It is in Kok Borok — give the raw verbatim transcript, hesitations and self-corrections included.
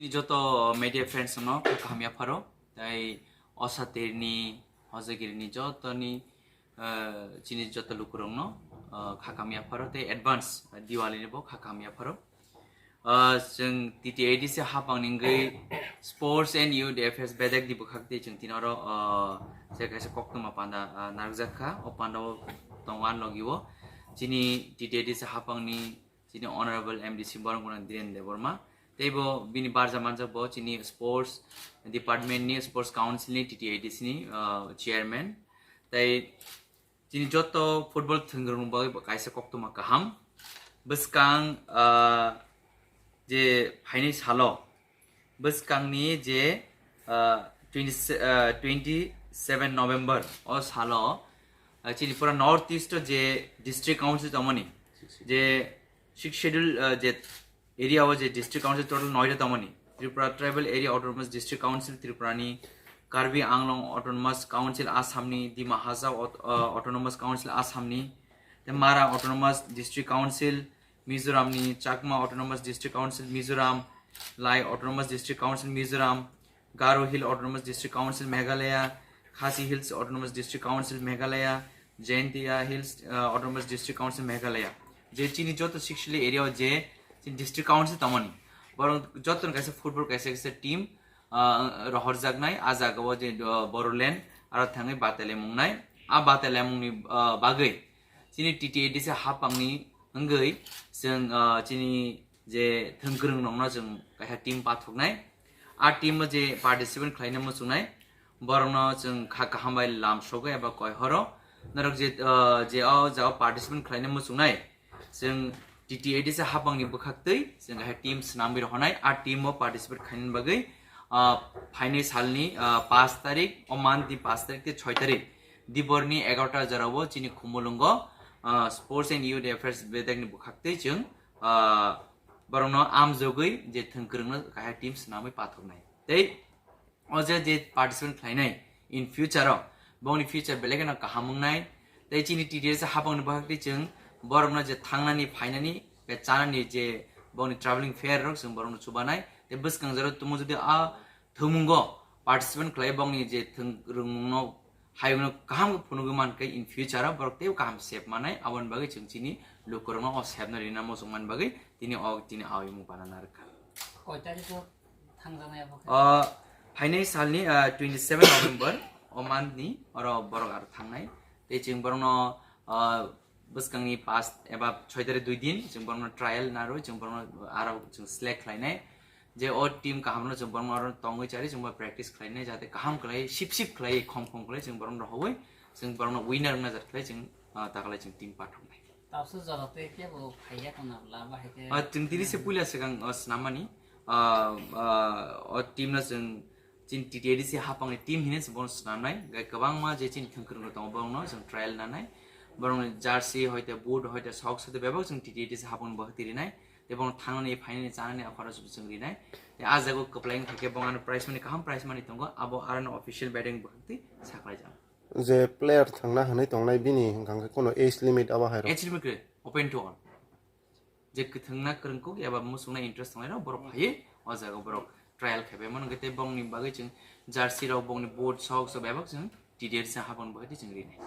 Joto media friends no kha kaham yapharo, tai osatirni, hojagirini jotoni, eh, chini joto lukurokno, eh, kha kaham yapharo, tei advance, eh, Diwali ni bo kha kaham yapharo. Ah, chwng T T A D C hapang ni wngwi Sports and Youth Affairs bedek ni bwkhak twi chwng tini oro, ah, se kaisa koktwma panda, ah, narwkjak kha. O panda o tongo ani logi o chini T T A D C hapang ni chini Honorable M D C Borongkona Dhiren Debbarma. Tei bo bini barja manjak bo chini Sports Department ni, Sports Council ni, T T A D C ni, ah, Chairman. Tei chini joto football thwngwrwng bagwi bo kaisa koktwma kaham. Bwskang, ah, je phainai salo, bwskangni je, ah, twenty, ah, twenty seven November o salo, ah, chini pura North East o je district council tongmani, je Sixth Schedule, ah, je area o je district council total noita tongmani, Tripura Tribal Area Autonomous District Council Tripura ni, Karbi Anglong Autonomous Council Assam ni, Dima Hasao Aut-, ah, Autonomous Council Assam ni, tei Mara Autonomous District Council Mizoram ni, Chakma Autonomous District Council Mizoram, Lai Autonomous District Council Mizoram, Garo Hill Autonomous District Council Meghalaya, Khasi Hills Autonomous District Council Meghalaya, Jaintia Hills, uh, Autonomous District Council Meghalaya. Je chini joto sixth schedule area o je chini district council tongmani, borok joto ni kaisa football kaisa kaisa team, uh, rohorjaknai, a jaga o je, uh, Bodoland aro thangwi batailaimung nai. A batailaimung ni, uh, bagwi chini T T A D C hapang ni wngwi chwng, uh, chini je thwngkwrwng rokno chwng kaisa team pathoknai. A team o je participant khlaina muchungnai, borokno chwng kha kaham bai lam sogo eba koi horo. Norok je, ah, je o jagao participant khlaina muchungnai, chwng T T A D C hapangni bwkhaktwi chwng kaisa team swnamwi rohornai. A team o participate khlainani bagwi, ah, phainai salni, ah, paanch tarik, o month ni paanch tarik tei choi tarik, diborni egaroh ta jorao chini Khumulwngo, ah, Sports and Youth Affairs bedekni bwkhaktwi chwng, ah, borokno amjogwi je thwngkwrwngno kaisa team swnamwi pathoknai. Tei o je, je participant khlainai in future o, bongni future belai kheno kaham wngnai. Tei chini T T A D C hapangni bwkhaktwi chwng borokno je thangnani, phainani, be chanani je bongni travelling fare rok chwng borokno chubanai. Tei bwskang jora tumo jodi a thwngmungo participant khlai bongni je thwng rwngmungno hayungno kaham khe phunugwi mankhe in future o borok teibo kaham sep manai, aboni bagwi chwng chini lukurokno o sepno rina muchungmani bagwi tini o, tini awi mung pana narwkha. Koi tarikh o thangjaknai abo khe? O phainai salni, ah, twenty seven November o month ni oro borok aro thangnai. Tei chwng borokno, ah, bwskangni paanch eba choi tarik dui din chwng borokno trial narwi chwng borokno aro chwng select khlainai. Je o team kahamno chwng borokno aro tongwi chari chwng bo practice khlainai, jate kaham khlai, sip sip khlai, khom khom khlai chwng borokno rohoi chwng borokno winner wngna jar khlai chwng, ah, takalai chwng team pathoknai. Tabso jora tei kebo phaiya kono la ba hai khe. Ah, chwng tini se puila swkang, ah, swnamani, ah, ah, o team no chwng chini T T A D C hapangni team hinwi se bono swnamnai. Gai kwbangma je chini thwngkwrwng tongo borokno chwng trial nanai. Borokni jersey hoite, boot hoite, socks hoite bebak chwng T T A D C hapangni bwkhaktwi rinai. Tei bono thangnani, phainani, chanani a khoroksa chwng rinai. Tei a jago kwplai wngkha khe bo ano prize money, kaham prize money tongo, abo aroni official betting bwkhaktwi saklaijak. Je player thangna hwnwi tongnai bini hwnkha khe kono age limit abo hai rok? Age limit kwrwi, open to all. Je kwthwngna kwrwng kuk eba muchungna interest tongnai rok borok phaiwi o jaga borok trial khe bai mano, hwnkhe tei bongni bagwi chwng jersey rok, bongni boot, socks rok bebak chwng T T A D C hapang bagwi chwng rinai.